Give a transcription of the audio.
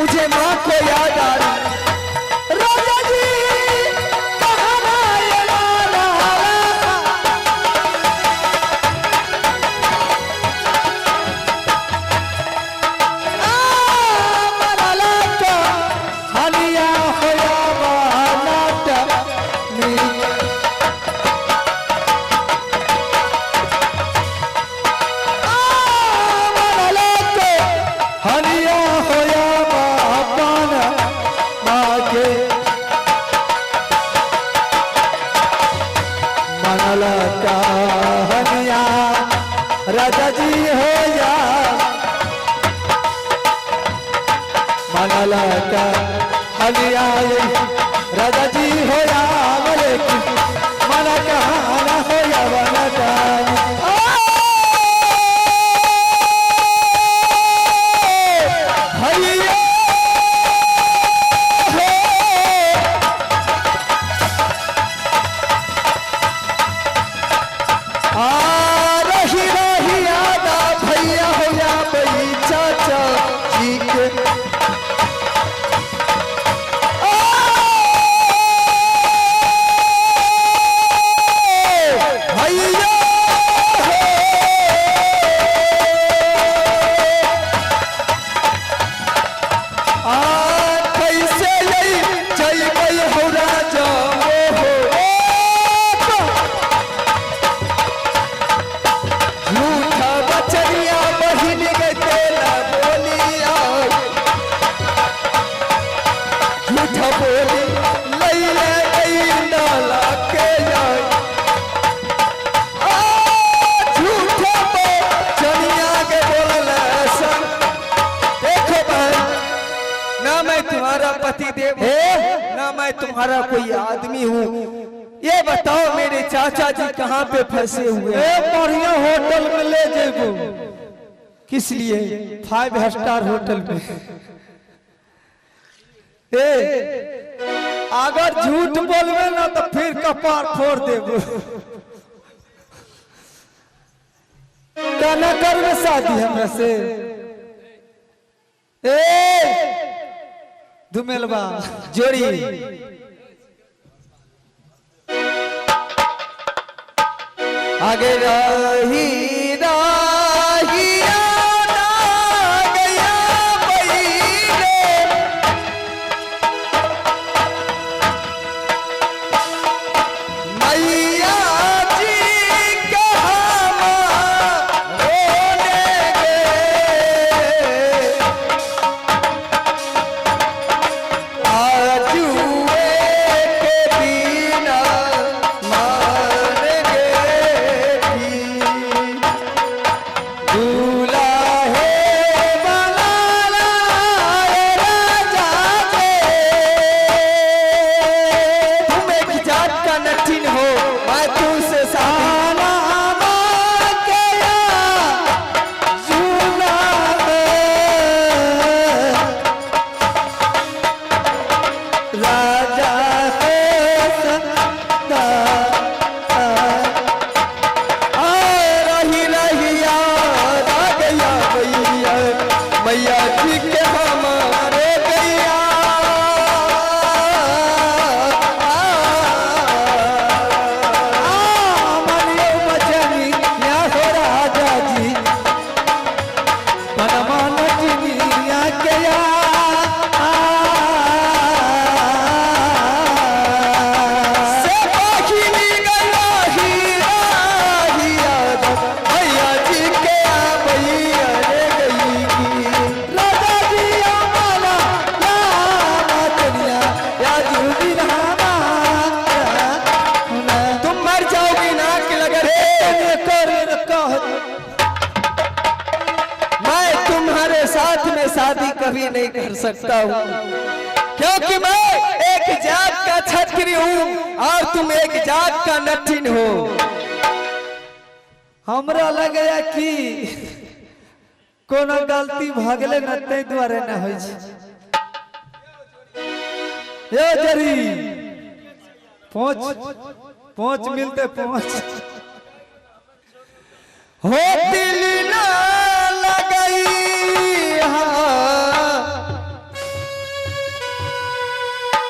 मुझे माँ को याद आ रही। राजा जी कहाँ ये माना हनिया होया बानाटा नी हनिया होया बापाना माके मनला का हनिया राजा जी होया मनला का हनिया राजा जी होया लेकिन मना कहाना होया बनता भैया हो। आ रही रही आदा भैया होया बई चाचा जी के भैया हो। आ कैसे यही जइबै हो राजा हो झूठा बचनिया बहिन के तेला बोलिया झूठा बोली लैले गई नाला के जाय आ झूठा बचनिया के बोलल सन। देखो बहन, ना मैं तुम्हारा पति देव हूँ, ना मैं तुम्हारा कोई आदमी हूँ। ये बताओ मेरे चाचा जी कहाँ पे फंसे हुए हैं? बढ़िया होटल में ले जेबू। किस लिए? 5 स्टार होटल में। ए अगर झूठ बोलबे ना तो फिर कपार फोड़ देबू। केना करबे शादी हमरा से? ए धुमेलबा जोड़ी आगे रही राहिया ना गया बईरे मैया जी के हम होने गए आजुए के बिना मान गए भी दूल्हा बनाना राजा के। तुम एक जात का नठिन हो, मैं तुमसे साना राजा के सदा आ रही रही याद आ गया भैया मैया जी के हमारे गैया। मनियो बचनी या हो राजा जी पनमा नचनिया के या से पाखिनी गया ही राही याद मैया जी के आ भैया रे गई। राजा जी अमला या नचनिया या जुबिन हमारा तुम मर जाओगी ना कि लगे कर कह मैं तुम्हारे साथ में शादी कभी नहीं कर सकता हूँ, क्योंकि मैं एक जात का क्षत्रिय हूँ और तुम एक जात का नठिन हो। हमरा लगैया कि कोनो गलती भऽ गेलै ने ताहि दुआरे नहि होइ छै। ए जरी पहुँच पहुँच मिलते पहुँच हो दिल